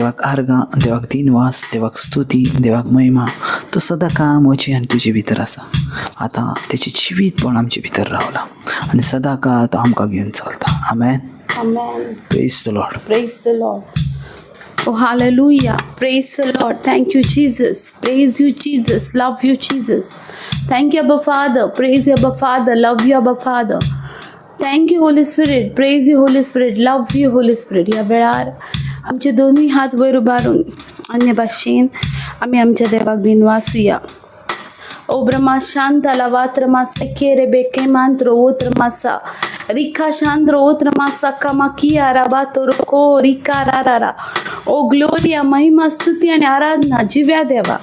देवाक आर्गां, देवाक दिनवास, देवाक स्तुती, देवाक महिमा. तो सदां काळ म्हजे आनी तुजे भितर आसा. आतां तेचें जिवीतपण आमचे भितर रावलां आनी सदां काळ तो आमकां घेवन चलता. आमेन. Amen. Praise the Lord. Praise the Lord. Oh, hallelujah. Praise the Lord. Thank you, Jesus. Praise you, Jesus. Love you, Jesus. Thank you, Abba Father. Praise you, Abba Father. Love you, Abba Father. Thank you, Holy Spirit. Praise you, Holy Spirit. Love you, Holy Spirit. ह्या वेळार आमचे दोनूय हात वयर उबारून अन्य भाशेन आमी आमच्या देवाक दिनवासुया. ओ ब्रह्मा शांताला वात्रमा सखेरे बेके मांत्रो ओत्र रिखा शांद्रो ओत्र मासा कमाकिया राबातो को रिका रा रा रा. ओ ग्लोरिया, महिमा, स्तुती आणि आराधना जिव्या देवा.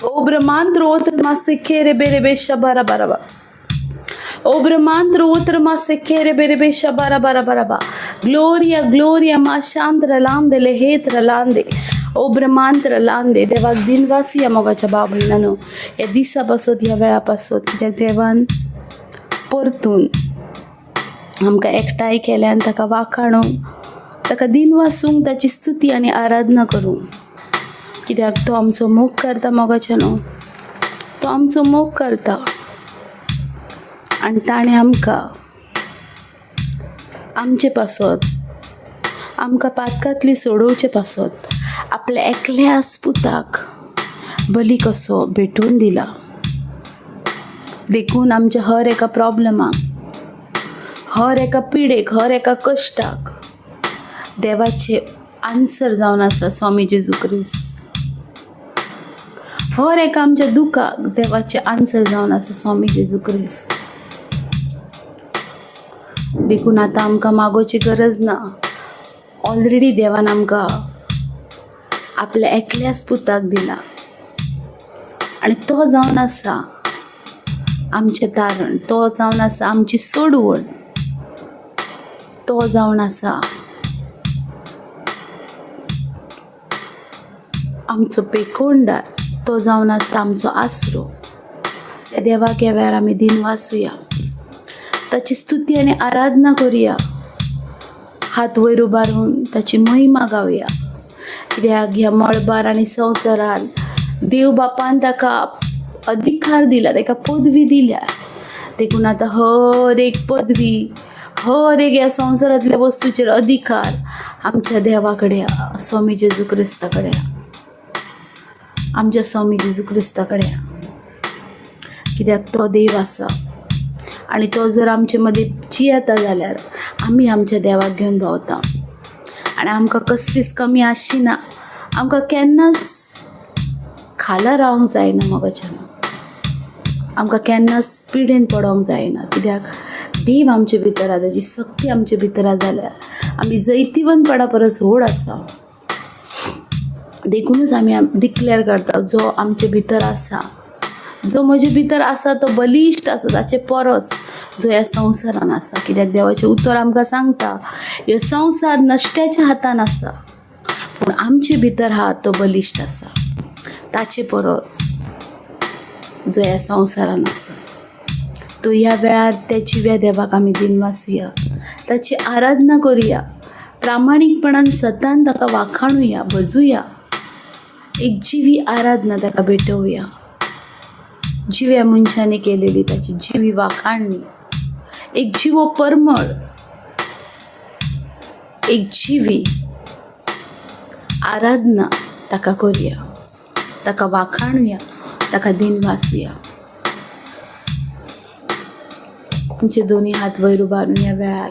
ओ ब्रह्मांद्रो ओत्र मासे खेरे बेरे बेशा बारा बारा बा. ओ ब्रह्मांद्रो ओत्र मासे खेरे बेरे बेशा बारा बारा बारा बा. ग्लोरिया, ग्लोरिया, मा शांद्र लांदे लेहेत्र लांदे. ओ ब्रह्मांत्र लांदे. देवाक दिनवासुया मोगाच्या भाव भयणांनो, ह्या दिसा पासत, ह्या वेळा पासत, कित्याक देवान परतून आमकां एकठांय केल्यान ताका वाखाणूंक, ताका दिनवासूंक, ताची स्तुती आनी आराधना करूंक, कित्याक तो आमचो मोग करता. मोगाच्या न्हू, तो आमचो मोग करता आनी ताणें आमकां आमचे पासत, आमकां पातकांतली सोडोवचे पासत आपल्या एकल्याच पुताक बली कसो भेटोवन दिला. देखून आमच्या हर एका प्रॉब्लमाक, हर एका पिडेक, हर एका कश्टाक देवाचे आन्सर जावन आसा स्वामी जेजू क्रिस्त. हर एका आमच्या दुखाक देवाचे आन्सर जावन आसा स्वामी जेजू क्रिस्त. देखून आतां आमकां मागोवची गरज ना. ऑलरेडी देवान आमकां आपल्या एकल्याच पुताक दिला आनी तो जावन आसा आमचें तारण, तो जावन आसा आमची सोडवण, तो जावन आसा आमचो पेकोंडार, तो जावन आसा आमचो आसरो. त्या देवाक ह्या वेळार आमी दिनवासुया, ताची स्तुती आनी आराधना करुया, हात वयर उबारून ताची महिमा गावया, कित्याक ह्या मळबार आनी संवसारान देव बापान ताका अधिकार दिला, ताका पदवी दिल्या. देखून आतां हर एक पदवी, हर एक ह्या संवसारांतल्या वस्तूचेर अधिकार आमच्या देवा कडेन, स्वामी जेजू क्रिस्ता कडेन, आमच्या स्वामी जेजू क्रिस्ता कडेन, कित्याक तो देव आसा आनी तो जर आमचे मदीं जियेता जाल्यार आमी आमच्या देवाक घेवन भोंवता आनी आमकां कसलीच कमी आसची ना. आमकां केन्नाच खाला रावंक जायना मोगाच्यान, आमकां केन्नाच पिडेन पडोंक जायना, कित्याक देव आमचे भितर आसा, ताची सक्ती आमचे भितर आसा जाल्यार आमी जैतिवंतपणा परस व्हड आसा. देखुनूच आमी डिक्लेर करता, जो आमचे भितर आसा, जो म्हजे भितर आसा तो बलिश्ट आसा ताचे परस जो ह्या संवसारान आसा, कित्याक देवाचें उतर आमकां सांगता, ह्यो संवसार नश्ट्याच्या हातान आसा पूण आमचे भितर आहा तो बलिश्ट आसा ताचे परस जो ह्या संवसारान आसा. तो ह्या वेळार त्या जिव्या देवाक आमी दिनवासुया, ताची आराधना करुया, प्रामाणीकपणान सतान ताका वाखाणुया, भजुया, एक जिवी आराधना ताका भेटोवया. जिव्या मनशांनी केलेली ताची जिवी वाखाणणी, एक जिवो परमळ, एक जिवी आराधना ताका करुया, ताका वाखाणुया, ताका दिनवासुया. आमचे दोनी हात वयर उबारून ह्या वेळार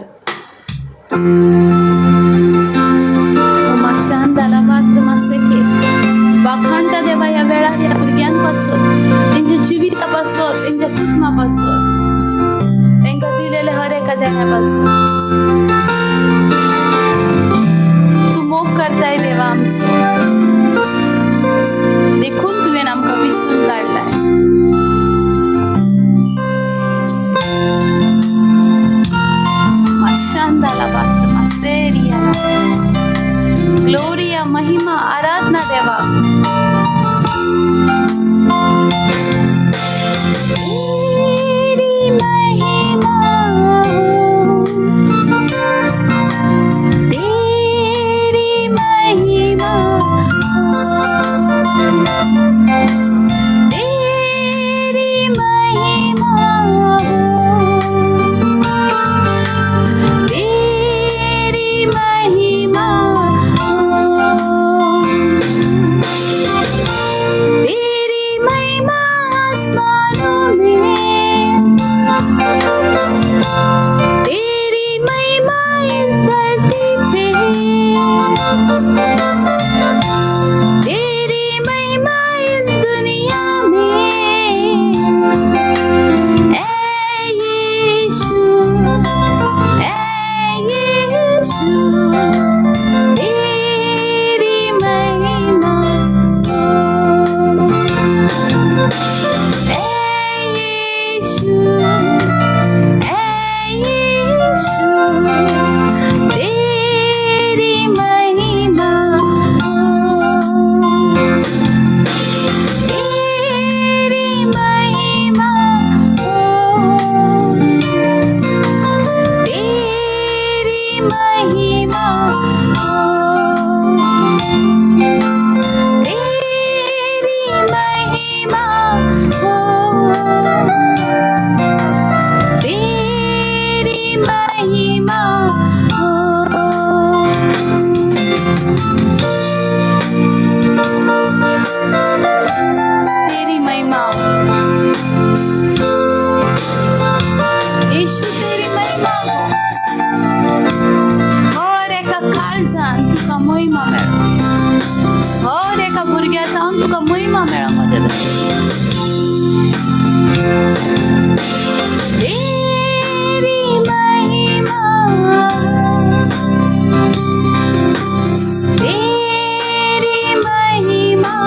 वाखाणता देवा ह्या वेळार ह्या भुरग्यां पासत, तेंच्या जिविता पासत, तेंच्या कुटुंबा पासत, तांकां दिलेले हर एका देण्या पासून. तूं मोग करताय देवा आमचो, देखून तुवें आमकां विसून काडलाय. ग्लोरिया, महिमा, आराधना देवा. तेरी महिमा हो, तेरी महिमा मेळो. हर एका भुरग्या जावन तुका महिमा मेळो म्हज्या देवा. तेरी महिमा, तेरी महिमा,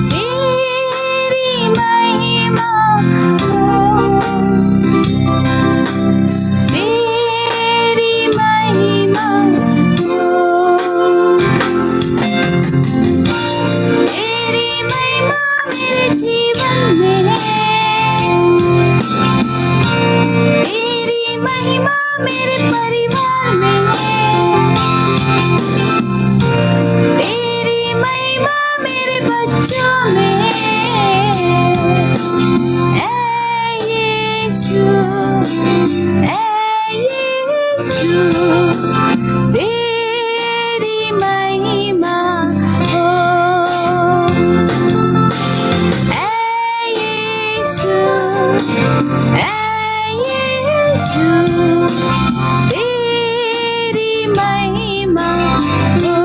तेरी महिमा, तेरी महिमा, तेरी महिमा मेरे जीवन में है, तेरी महिमा मेरे परिवार में है, तेरी महिमा मेरे बच्चों में है. ऐ यीशु, ऐ यीशु, तेरी महिमा हो. ऐ यीशु, ऐ यीशु, तेरी महिमा हो.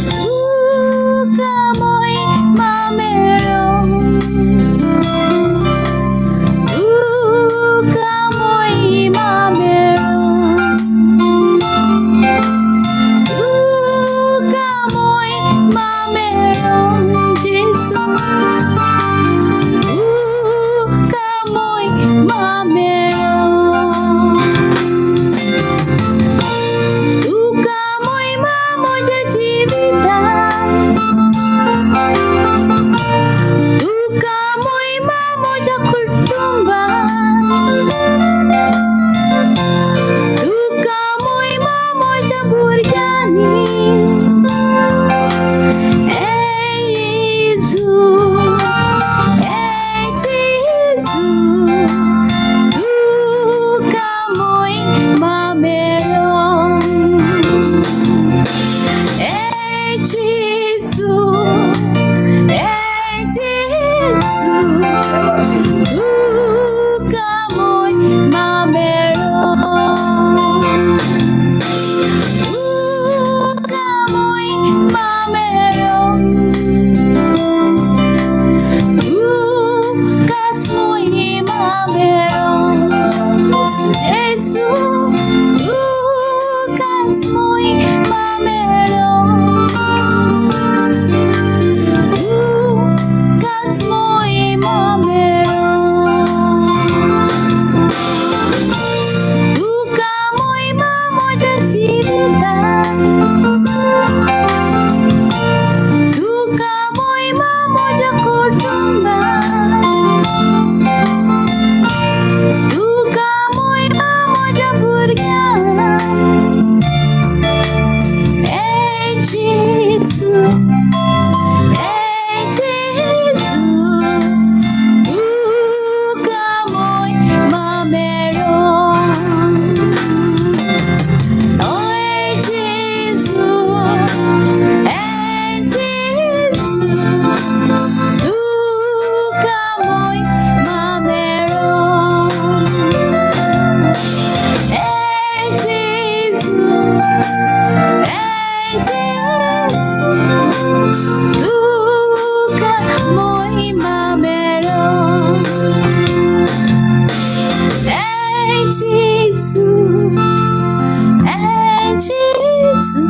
तुका महिमा मेळो, तुका महिमा मेळो, तुका महिमा मेळो जेजू, तुका महिमा मेळो, तुका महिमा म्हज्या जिवितान, तुका महिमा म्हज्या कुटुंबान, तुका महिमा म्हज्या भुरग्यांनी. ऐ जेजू, ऐ जेजू, तुका महिमा मेळो. ऐ जेजू, ऐ जेजू, तुका महिमा मेळो, तुका महिमा मेळो, तुकाच महिमा मेळो जेजू, तुकाच महिमा मेळो, तुकाच महिमा मेळो, तुका महिमा म्हज्या जिवितान, तुका महिमा म्हज्या कुटुंबान, तुका महिमा म्हज्या भुरग्यांक. ऐ जेजू, ऐ जेजू, तुका महिमा मेळो. ऐ जेजू, ऐ जेजू, तुका महिमा मेळो. ऐ जेजू, ऐ जेजू, तुका महिमा मेळो. ऐ जेजू, ऐ जेजू,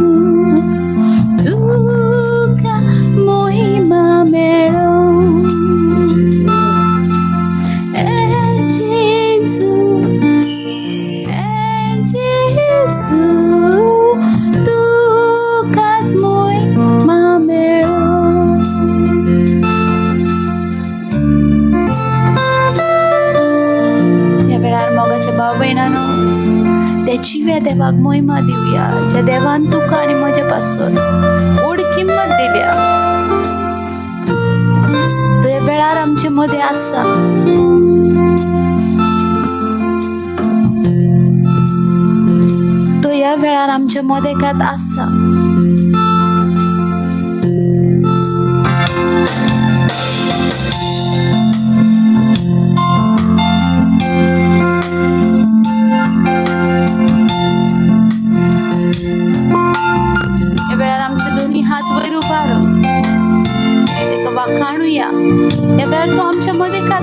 तुका महिमा मेळो. ऐ जेजू, ऐ जेजू, तुकाच महिमा मेळो. ह्या वेळार मोगाच्या भाव भयणानो, त्या जिव्या देवाक महिमा दिवया ज्या देवान तुका आनी म्हज्या पासून व्हड किंमत दिल्या. तो ह्या वेळार आमचे मदें आसा. तो ह्या वेळार आमच्या मदेकात आसा.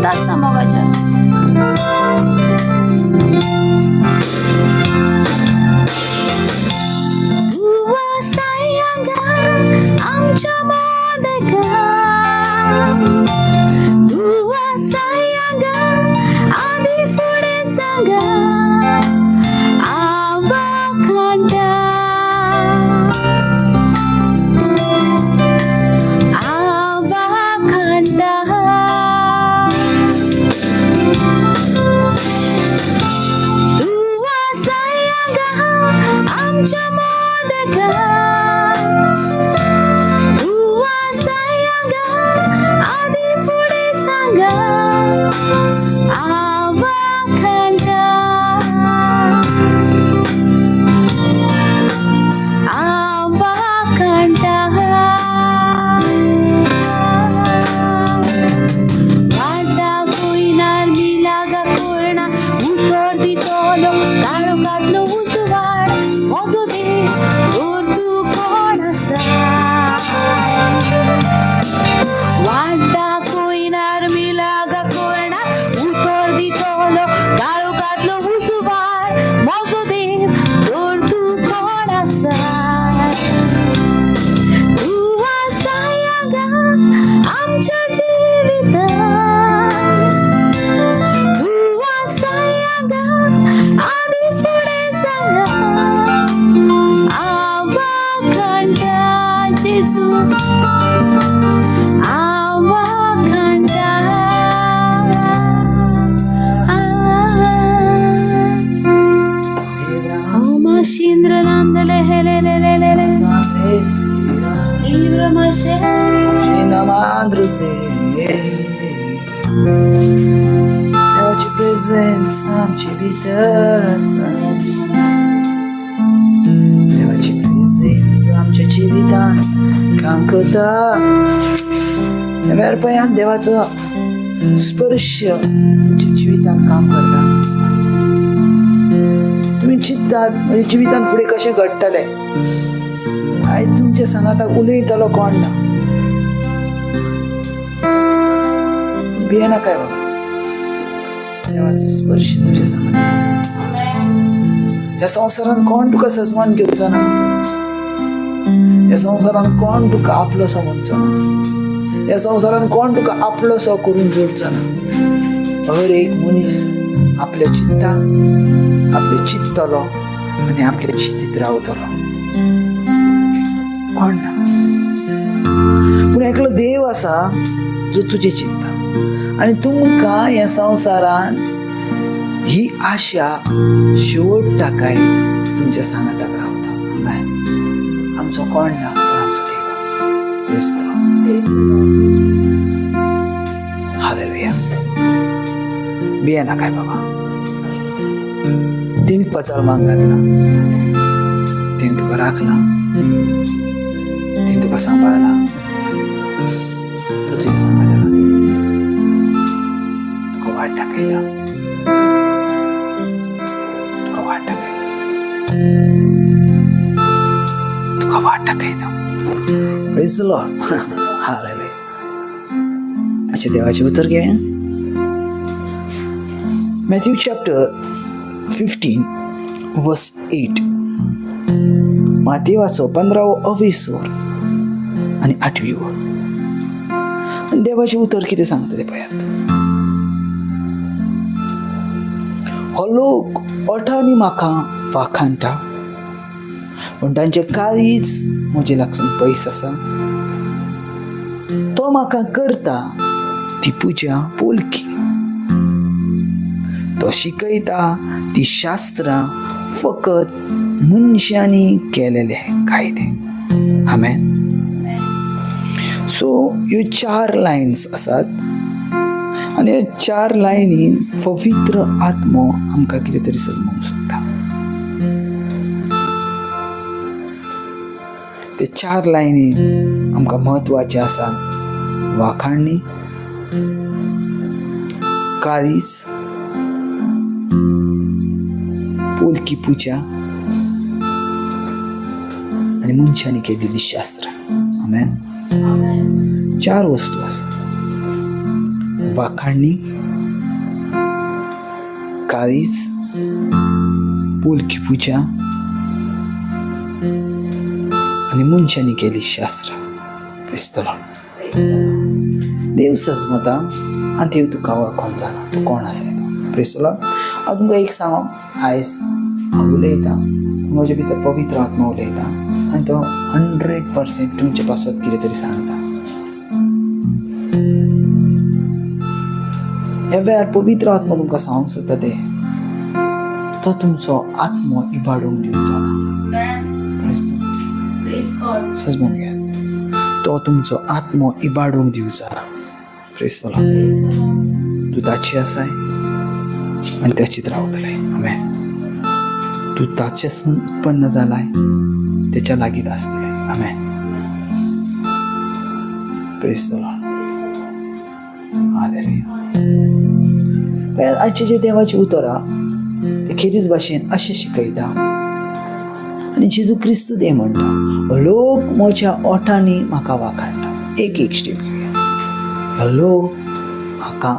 सांगात आसा मोगाच्या. तूं आसाय हांगा आमच्या मोदका, तूं आसाय हांगा आदी फुडें सांगा आवाखांटा, आवाखांटा. तूं आसाय हांगा आमच्या मोदका, तूं आसाय हांगा आदी फुडें सांगा आवाखांटा, आवाखांटा. वाटा कोयनार मिलागा कोरना उतर दितलो काळोखांतलो उजवाड म्हजो देव तर तूं कोण आसा. वाटा कोयनार मिलागा कोरना उतर दितलो काळोखांतलो उजवाड म्हजो देव तर तूं कोण आसा. तूं आसाय हांगा आमच्या जिवितांत, तूं आसाय हांगा आदी फुडें सांगा आवाखांटा जेजू, आवाखांटा. Omashindra nandele hele le le le le Libra mashe देवाची प्रेझेन्स आमचे भितर आसा, देवाची प्रेझेन्स आमच्या जिवितान काम करता. वेळार पळयात देवाचो स्पर्श तुमच्या जिवितान काम करता. तुमी चिंतात म्हज्या जिवितान फुडें कशें घडटलें, आयज तुमच्या सांगाताक उलयतलो कोण ना. भियेनाकाय बाबा, देवाचो स्पर्श तुज्या सांगाताक आसा. ह्या संवसारान कोण तुका सजमान घेवचो ना, ह्या संवसारान कोण तुका आपलोसो म्हणचो ना, ह्या संवसारान कोण तुका आपलोसो करून जोडचो ना. हर एक मनीस आपल्या चित्ता आपले चित्तलो आनी आपले चिंतीत रावतलो, कोण ना. पूण एकलो देव आसा जो तुजें चिंता आनी तुमकां ह्या संवसारान ही आशा शेवट टाकाय तुमच्या सांगाताक रावता. आमेन. आमचो कोण ना पूण आमचो देव. Praise the Lord. Hallelujah. भियेनाकाय बाबा, तिणें पचाल मांग घातला, तिणें तुका राखला, तिणें तुका सांबाळला, तो तुज्या सांगाताक आसा, तुका वाट दाखयता, तुका वाट दाखयता, तुका वाट दाखयता. Praise the Lord. Hallelujah. अशें देवाचें उतर घेवया. Matthew chapter 15 verse 8. मातेवाचो 15वो अवेसोर आनी 8वी वर. आनी देवाचें उतर कितें सांगता तें पळयात. हो लोक ओठांनी म्हाका वाखाणटा, पूण तांचें काळीज म्हजे लागसून पयस आसा. तो म्हाका करता ती पुजा पोलकी, तो शिकयता ती शास्त्रां फकत मनशांनी केलेले कायदे. आमेन. सो ह्यो 4 लायन्स आसात आनी ह्या 4 लायनीन पवित्र आत्मो आमकां कितें तरी सजमोवंक सोदता. ते 4 लायनी आमकां म्हत्वाचे आसात. वाखाणणी, काळीज, पोलकी पुजा आनी मनशांनी केलेली शास्त्रां. आमेन. 4 वस्तू आसा. वाखाणणी, काळीज, पोलकी पुजा आनी मनशांनी केली शास्त्रां. क्रिस्तला देव सजमता आनी देव तुका वळखोन जाणा तूं कोण आसाय तो. क्रिस्तला हांव तुमकां एक सांगो, आयज हांव उलयतां, म्हजे भितर पवित्र आत्मा उलयता आनी तो 100% तुमचे पासत कितें तरी सांगता. ह्या वेळार पवित्र आत्मा तुमकां सांगूंक सोदता तें, तो तुमचो आत्मो इबाडूंक दिवचो ना. सजमून घे, तो तुमचो आत्मो इबाडूंक दिवचो ना. क्रिस्तला तूं ताची आसाय आनी ताचीत रावतलें. आमेन. तूं ताचेसून उत्पन्न जालाय, तेच्या लागींच आसतलें. आमेन. Praise the Lord. Hallelujah. आयचें जें देवाचें उतर आहा तें खेरीज भाशेन अशें शिकयता आनी जेजू क्रिस्तू तें म्हणटा, लोक म्हज्या ओठांनी म्हाका वाखाणटा. एक एक स्टेप घेवया. लोक म्हाका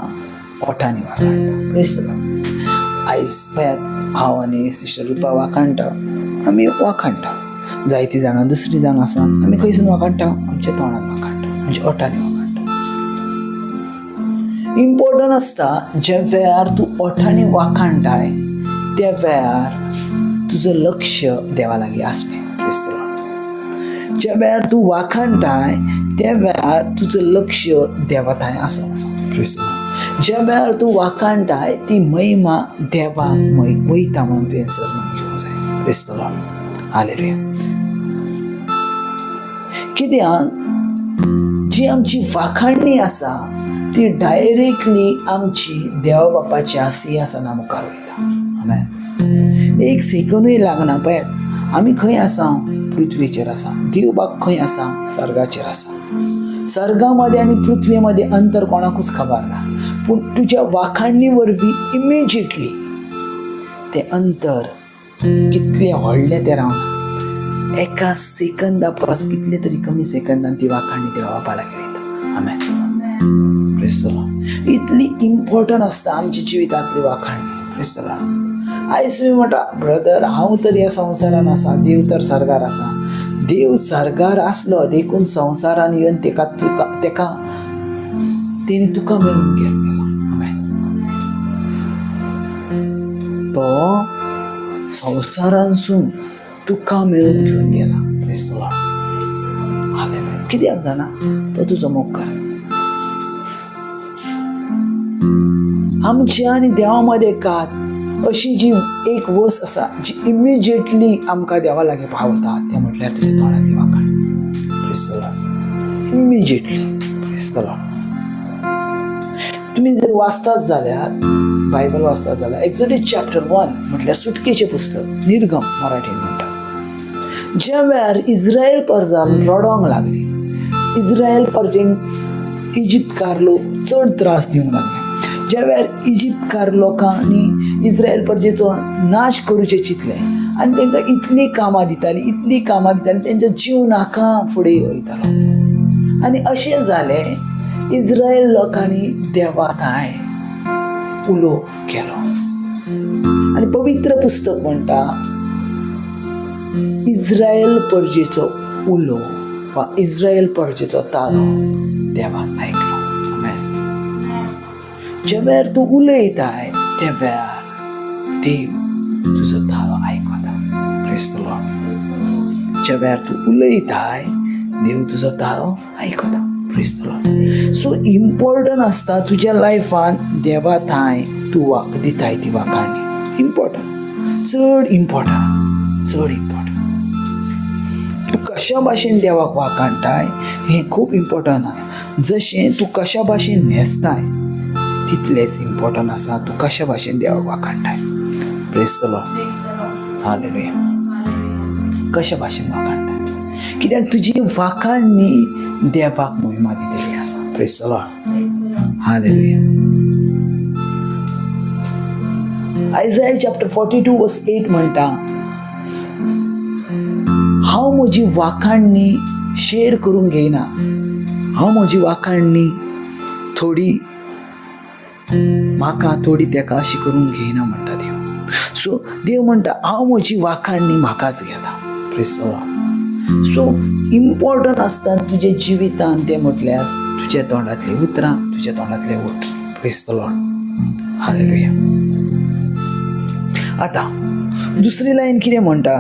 ओठांनी वाखाणटा. Praise the Lord. आयज पळयात, हांव आनी सिस्टर रुपा वाखाणटा, आमी वाखाणटा. जायतीं जाणां दुसरीं जाणां आसा, आमी खंयसून वाखाणटा? आमच्या तोंडान वाखाणटा, आमच्या ओठांनी वाखाणटा. इम्पॉर्टंट आसता, ज्या वेळार तूं ओठांनी वाखाणटाय त्या वेळार तुजो लक्ष देवा लागीं आसलें. क्रिस्तला ज्या वेळार तूं वाखाणटाय त्या वेळार तुजो लक्ष देवा थंय आसूंक जाय. क्रिस्तला ज्या वेळार तूं वाखाणटाय ती महिमा देवाक वयता म्हणून तुवें सजमन घेवंक जाय. क्रिस्तला हालेलुया. कित्याक जी आमची वाखाणणी आसा ती डायरेक्टली आमची देवा बापाच्या सिंहासना मुखार वयता. आमेन. एक सेकंदूय लागना. पळयात, आमी खंय आसा? पृथ्वीचेर आसा. देव बाप खंय आसा? सर्गाचेर आसा. सर्गा मदें आनी पृथ्वी मदें अंतर कोणाकूच खबर ना, पूण तुज्या वाखाणणी वरवीं इमिजिएटली तें अंतर कितलें व्हडलें तें रावना, एका सेकंदा परस कितले तरी कमी सेकंदान ती वाखाणणी देवा बापा लागीं वयता. आमेन. क्रिस्तला इतली इम्पॉर्टंट आसता आमच्या जिवितांतली वाखाणणी. क्रिस्तला आयज तुमी म्हणटा, ब्रदर हांव तर ह्या संवसारान आसा, देव तर सर्गार आसा. देव सर्गार आसलो देखून संवसारान येवन तेका तुका तेका तेणी तुका मेळून गेलो. आमेन. तो संवसारांसून तुका मेळून घेवन गेला. क्रिस्तला हालेलुया. कित्याक जाणा? तो तुजो मोग कर. आमच्या आनी देवा मदें कात अशी जी एक वस आसा जी इमिजिएटली आमकां देवा लागीं पावता, तें म्हटल्यार तुज्या तोंडांतली वाखाण. क्रिस्तला इमिजिएटली. क्रिस्तला तुमी जर वाचतात जाल्यार, बायबल वाचतात जाल्यार, एक्सोडस चॅप्टर 1 म्हटल्यार सुटकेचें पुस्तक, निर्गम मराठीन म्हणटा. ज्या वेळार इज्रायल परजा रडोंक लागली, इज्रायल परजेंक इजिप्तकार लोक चड त्रास दिवंक लागले, ज्या वेळार इजिप्तकार लोकांनी इज्रायल परजेचो नाश करूचें चिंतलें आनी तांकां इतलीं कामां दितालीं, इतलीं कामां दितालीं, तेंचो जीव नाका फुडें वयतालो. आनी अशें जालें, इज्रायल लोकांनी देवा थांय उलो केलो आनी पवित्र पुस्तक म्हणटा, इज्रायल परजेचो उलो वा इज्रायल परजेचो ताळो देवान आयकलो. आमेन. ज्या वेळार तूं उलयताय त्या वेळार देव तुजो ताळो आयकता. Praise the Lord. ज्या वेळार तूं उलयताय देव तुजो ताळो आयकता. Praise the Lord. So important आसता तुज्या लायफान देवा थांय तूं वाक दिताय ती वाखाणी इम्पॉर्टंट, चड इम्पॉर्टंट, चड इम्पॉर्टंट. तूं कशा भाशेन देवाक वाखाणटाय हें खूब इम्पॉर्टंट आसा. जशें तूं कशा भाशेन न्हेसताय तितलेंच इम्पॉर्टंट आसा तूं कशा भाशेन देवाक वाखाणटाय. Praise the Lord. Hallelujah. कशा भाशेन वाखाणटाय, कित्याक तुजी वाखाणणी देवाक मोहिमा दितली आसा. Praise the Lord. Hallelujah. Isaiah chapter 42 verse 8 म्हणटा, हांव म्हजी वाखाणणी शेअर करूंक घेयना, हांव म्हजी वाखाणणी थोडी म्हाका थोडी तेका अशी करूंक घेयना म्हणटा देव. सो देव म्हणटा हांव म्हजी वाखाणणी म्हाकाच घेता. Praise the Lord. So important आसता तुजे जिवितान तें म्हटल्यार तुज्या तोंडांतलीं उतरां, तुज्या तोंडांतले ओठ. Praise the Lord. Hallelujah. आतां दुसरी लायन कितें म्हणटा?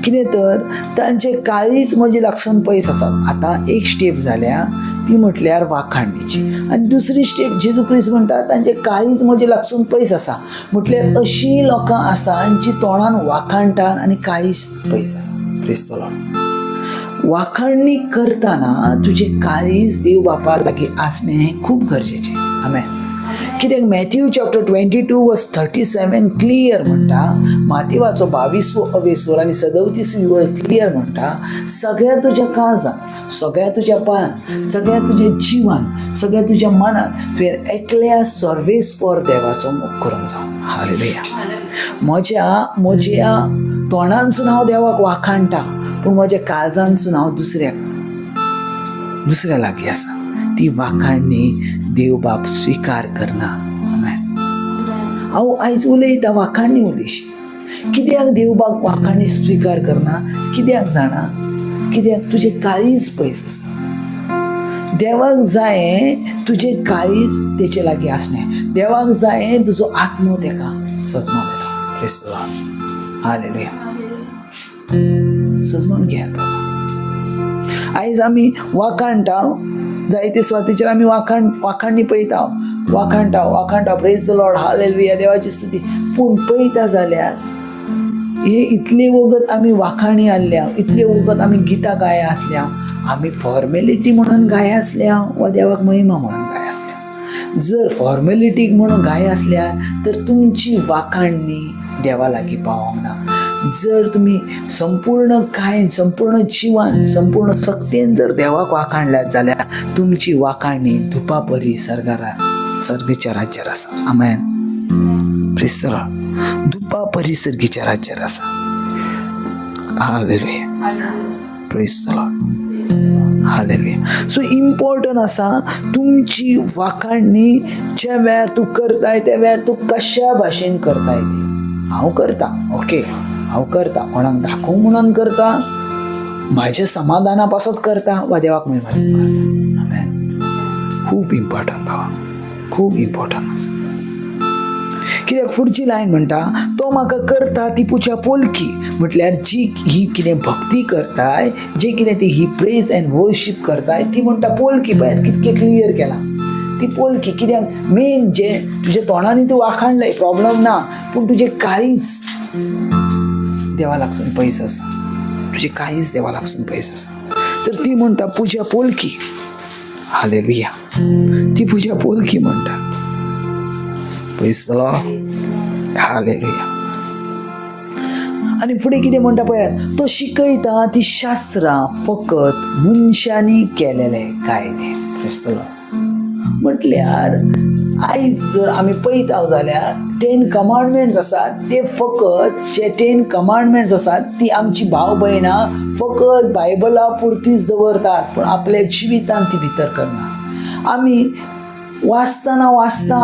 कितें तर तांचे काळीज म्हजे लागसून पयस आसात. आतां एक स्टेप जाल्या ती म्हटल्यार वाखाणणीची, आनी दुसरी स्टेप जेजू क्रिस्त म्हणटा तांचे काळीज म्हजे लागसून पयस आसा. म्हटल्यार अशीं लोकां आसा जी तोंडान वाखाणटात आनी काळीज पयस आसा. Praise the Lord. वाखाणणी करतना तुजें काळीज देव बापा लागीं आसणें हें खूब गरजेचें. आमेन. कित्याक Matthew chapter 22 verse 37 clear म्हणटा, मातेवाचो 22वो अवेसोर आनी 37वी क्लियर म्हणटा, सगळ्या तुज्या काळजान, सगळ्या तुज्या पायान, सगळ्या तुज्या जिवान, सगळ्या तुज्या मनान तुवें एकल्या सर्वेस्पर देवाचो मोग करूंक जावो. हालेलुया. म्हज्या म्हज्या तोंडानसून हांव देवाक वाखाणटा, पूण म्हज्या काळजानसून हांव दुसऱ्या लागीं आसा. ती वाखाणणी देव बाप स्विकार करना. हांव आयज उलयता वाखाणणी उदेशी. कित्याक देव बाप वाखाणणी स्विकार करना? कित्याक जाणा? कित्याक तुजें काळीज पयस आसा. देवाक जाय तुजें काळीज तेचे लागीं आसणें. देवाक जाय तुजो आत्मो तेका सजमालेलो. Praise the Lord. Hallelujah. सजमान घेयात बाबा. आयज आमी वाखाणटा, जायते सुवातेचेर आमी वाखाणणी पळयता, वाखाणटा वाखाणटा, प्रेज the Lord, hallelujah, देवाची स्तुती. पूण पळयता जाल्यार हे इतले वगत आमी वाखाणी आसल्या, इतले वगत आमी गितां गाय आसल्या, आमी फॉर्मेलिटी म्हणून गाय आसल्या वा देवाक महिमा म्हणून गाय आसल्या. जर फॉर्मेलिटीक म्हणून गाय आसल्यार तर तुमची वाखाणणी देवा लागीं पावोंक ना. जर तुमी संपूर्ण कायन, संपूर्ण जिवान, संपूर्ण सक्तेन जर देवाक वाखाणल्यात जाल्यार तुमची वाखाणणी धुपा परी सर्गेच्या राज्यार आसा. आमेन. Praise the Lord. धुपा परी सर्गीच्या राज्यार आसा. Hallelujah. Praise the Lord. Hallelujah. So important आसा तुमची वाखाणणी ज्या वेळार तूं करताय त्या वेळार तूं कशा भाशेन करताय ती. हांव करता, ओके, हांव करता, कोणाक दाखोवंक म्हणून करता, म्हाज्या समाधाना पासत करता वा देवाक महिमा दिवंक करता. आमेन. खूब इम्पॉर्टंट बाबा, खूब इम्पॉर्टंट आसा. कित्याक फुडची लायन म्हणटा, तो म्हाका करता ती पुजा पोलकी. म्हटल्यार जी ही कितें भक्ती करताय, जी कितें ती ही प्रेज एंड वर्शीप करताय, ती म्हणटा पोलकी. पळयात कितकें क्लियर केलां, ती पोलकी. कित्याक मेन जे तुज्या तोंडांनी तूं वाखाणलंय, प्रॉब्लम ना, पूण तुजें काळीज देवा लागसून पयस आसा. तुजें काळीज देवा लागसून पयस आसा. तर ती म्हणटा पुजा पोलकी. हालेलुया. ती पुजा पोलकी म्हणटा. Praise the Lord. Hallelujah. आनी फुडें कितें म्हणटा पळयात, तो शिकयता ती शास्त्रां फकत मनशांनी केलेले कायदे. Praise the Lord. म्हटल्यार आयज जर आमी पळयता जाल्यार 10 कमांडमेंट्स आसात ते फकत जे 10 कमांडमेंट्स आसात ती आमची भाव भयणां फकत बायबला पुरतीच दवरतात, पूण आपल्या जिवितान ती भितर करना. आमी वाचतना वाचता,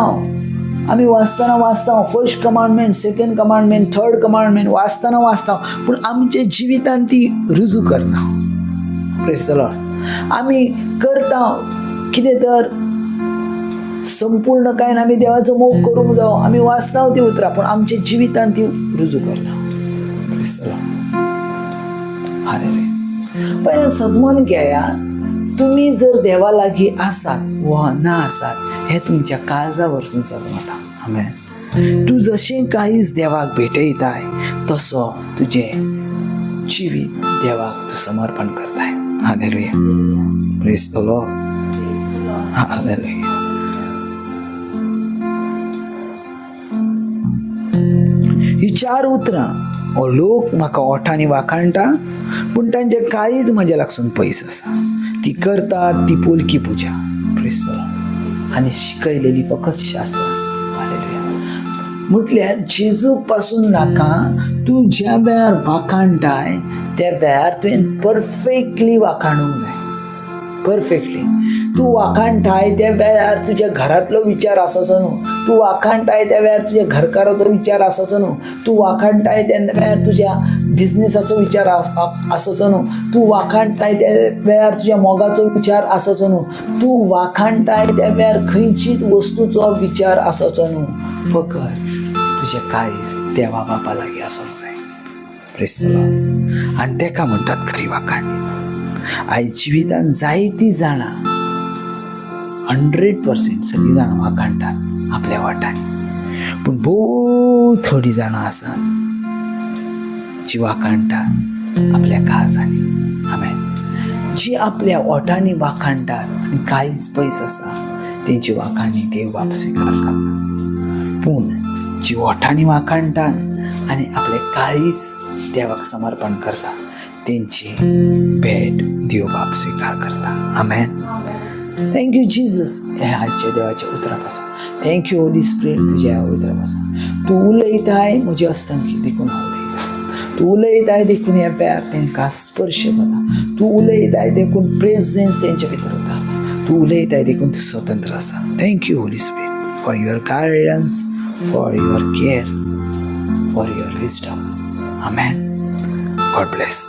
आमी वाचतना वाचता, first commandment, second commandment, third commandment वाचतना वाचता, पूण आमच्या जिवितान ती रुजू करना. Praise the Lord. आमी करता कितें तर संपूर्ण कांय आमी देवाचो मोग करूंक जावो, आमी वाचता ती उतरां, पूण आमच्या जिवितान ती रुजू करना. Praise the Lord. Hallelujah. पळय सजमन घेया, तुमी जर देवा लागीं आसात वा ना आसात हें तुमच्या काळजा वरसून सजमता. आमेन. तूं जशें काळीज देवाक भेटयताय तसो तुजें जिवीत देवाक तूं समर्पण करताय. Hallelujah. Praise the Lord. Hallelujah. ही 4 उतरां हो लोक म्हाका ओठांनी वाखाणटा, पूण तांचें काळीज म्हज्या लागसून पयस आसा. ती करतात ती पोलकी पुजा. Praise the Lord. आनी शिकयलेली फकत शास्त्रां. हालेलुया. म्हटल्यार जेजूक पासून नाका, तूं ज्या वेळार वाखाणटाय त्या वेळार तुवें परफेक्टली वाखाणूंक जाय. परफेक्टली. तूं वाखाणटाय त्या वेळार तुज्या घरांतलो विचार आसचो न्हू, तूं वाखाणटाय त्या वेळार तुज्या घरकाराचो विचार आसचो न्हू, तूं वाखाणटाय त्या वेळार तुज्या बिजनेसाचो विचार आसचो न्हू, तूं वाखाणटाय त्या वेळार तुज्या मोगाचो विचार आसचो न्हू, तूं वाखाणटाय त्या वेळार खंयचीच वस्तूचो विचार आसचो न्हू. फकत तुजें काळीज देवा बापा लागीं आसूंक जाय. Praise the Lord. आनी तेका म्हणटात खरी वाखाणणी. आयज जिवितान जायतीं जाणां, 100% सगळीं जाणां वाखाणटात आपल्या वाट्याक, पूण भोव थोडीं जाणां आसात जी वाखाणटात आपल्या काळजांनी. आमेन. जी आपल्या ओठांनी वाखाणटात आनी काळीज पयस आसा, तेंची वाखाणणी देव बाप स्विकार करना. पूण जी ओठांनी वाखाणटात आनी आपले काळीज देवाक समर्पण करता, तेंची भेट देव बाप स्विकार करता. आमेन. Thank you Jesus ह्या आजच्या देवाच्या उतरा पासून. Thank you Holi spirit तुज्या ह्या उतरा पासून. तूं उलयताय म्हजे हस्तमकी, देखून हांव उलयता. तूं उलयताय देखून ह्या वेळार तांकां स्पर्श जाता. तूं उलयताय देखून प्रेजन्स तेंच्या भितर वता. तूं उलयताय देखून तूं स्वतंत्र आसा. Thank you, Holy Spirit, for your guidance, for your care, for your wisdom. Amen. God bless.